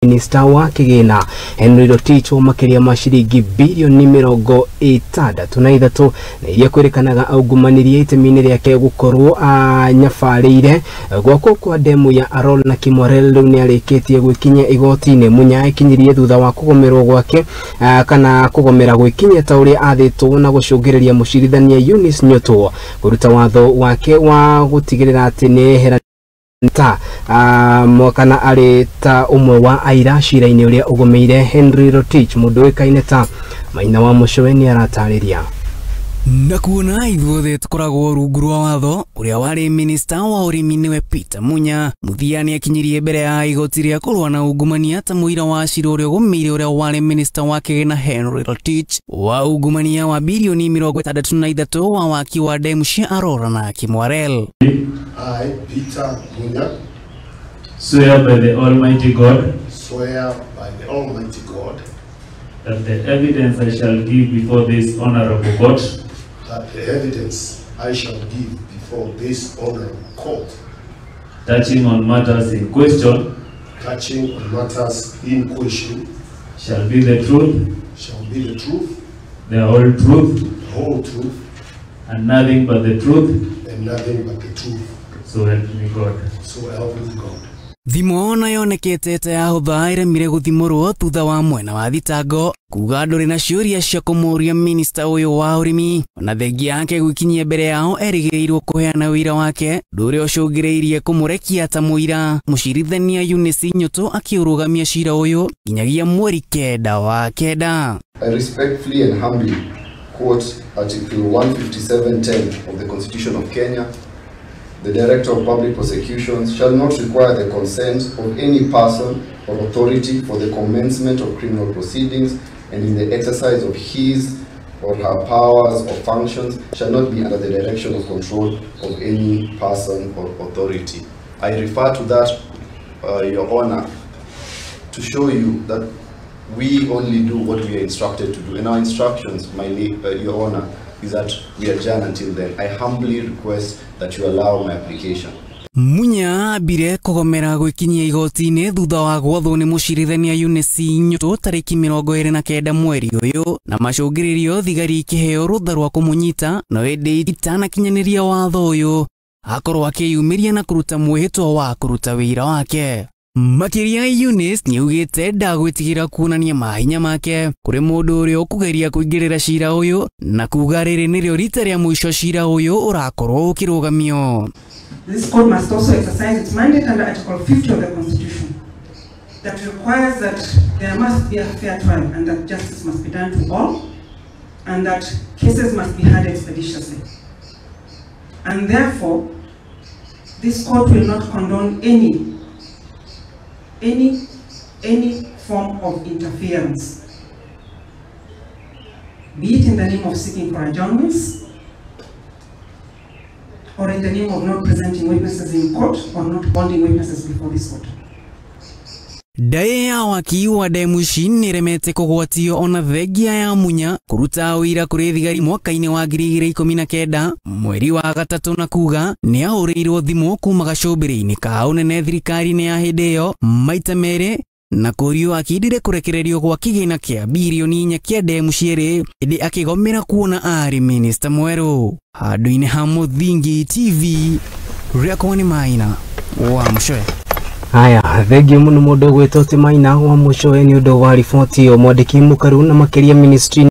Minista wa kĩgĩna Henry Rotich wa makĩria ma ciringi bilioni 63 na iria kwĩrĩkanaga aungumanirie itemi-inĩ rĩake gũkorwo anyabarĩire gwakwo kwa demu ya Arol na Kimwarer. Rĩu nĩ arĩkĩtie gwĩkinyia igoti-inĩ. Munya ekinyirie thutha wa kũgomerwo gwake kana kũgomera gwĩkinyia ta ũrĩa athĩtwo na gũcũngĩrĩria mũcirithania Eunice Nyoto kũruta watho wake wa gũtigĩrĩra atĩ nĩ ehera ta kana arĩ ta ũmwe wa aira cira-inĩ ũrĩa ũgũmĩire Henry Rotich. Mũndũ ũĩkaine ta Maina wa Mũcũwe nĩ aratarĩria. Na kuona ithuothe tũkoragwo rungu rwa watho, ũrĩa warĩ minista wa ũrĩmi nĩwe Peter Munya mũthia nĩ akinyirie mbere ya igoti rĩa kũrũa na ungumania ta mũira wa cira ũrĩa ũgũmĩire ũrĩa warĩ minista wa kĩgĩna Henry Rotich wa ungumania wa bilioni 63 wa waki wa demu cia Arora na Kimwarer. I, Peter Munya, swear by the Almighty God, swear by the Almighty God, that the evidence I shall give before this honorable court, that the evidence I shall give before this honorable court, touching on matters in question, touching on matters in question, shall be the truth, shall be the truth, the whole truth, the whole truth, and nothing but the truth, and nothing but the truth. So help me God. So help me God. Thimo ona yonekete ta yahũtha ĩremire gũthimũrwo thutha wa mwena wa thitango kuga ndũrĩ na ciũria cia kũmũria minista ũyũ wa ũrĩmi. Ona thengia yake gwĩkinyia mbere yao erĩgĩrĩirwo kũheana ũira wake, ũndũ ũrĩa ũcũngĩrĩirie kũmũrekia ta mũira. Mũcirithania Eunice Nyoto akĩũrũgamia cira ũyũ nginyagia mweri 9 wa 9. I respectfully and humbly quote Article 157.10 of the Constitution of Kenya. The Director of Public Prosecutions shall not require the consent of any person or authority for the commencement of criminal proceedings, and in the exercise of his or her powers or functions shall not be under the direction or control of any person or authority. I refer to that, Your Honor, to show you that we only do what we are instructed to do. And our instructions, Your Honor, is that we adjourn until then. I humbly request that you allow my application. Munya ambire kũgomera gwĩkinyia igoti-inĩ thutha wa gwathwo nĩ mũcirithania Eunice Nyoto tarĩki 29 mweri ũyũ, na macũngĩrĩrio thigari ikĩheo rũtha rwa kũmũnyita, no ĩndĩ itanakinyanĩria watho ũyũ akorwo akĩyumĩria na kũruta mwĩhĩtwa wa kũruta wĩra wake. Makĩria Eunice nĩaugĩte ndagwĩtigĩra kuonania mahinya make kũrĩ mũndũ ũrĩa ũkũgeria kũingĩrĩra cira ũyũ, na kuga rĩrĩ nĩrĩo rita rĩa mũico cira ũyũ ũrakorwo ũkĩrũgamio. This court must also exercise its mandate under Article 50 of the Constitution that requires that there must be a fair trial and that justice must be done to all and that cases must be heard expeditiously. And therefore, this court will not condone any form of interference, be it in the name of seeking for adjournments, or in the name of not presenting witnesses in court or not bonding witnesses before this court. Ndaĩ ya waki wa demu ici nĩremete kũgwatio ona thengia ya Munya kũruta ũira kũrĩ thigari mwaka-inĩ wa 2019 mweri wa 3, na kuga nĩahũrĩirwo thimũ kuma gacũmbĩrĩ-inĩ ka ũnene thirikari-inĩ ya hĩndĩ ĩyo maita merĩ, na kũrio akindire kũrekererio gwa kĩgĩna kĩa bilioni 4 kĩa demu cierĩ, ĩndĩ akĩgomera kuona arĩ minista mwerũ. Handũ-inĩ ha Mũthingi TV, rĩakwa nĩ Maina wa Mũcũwe. Haya, thengiũ mũno mũndũ ũgwĩtwo ti Maina wa Mũcũwe nĩ ũndũ wa riboti ĩyo. Mwandĩki mũkaru na makĩria ministry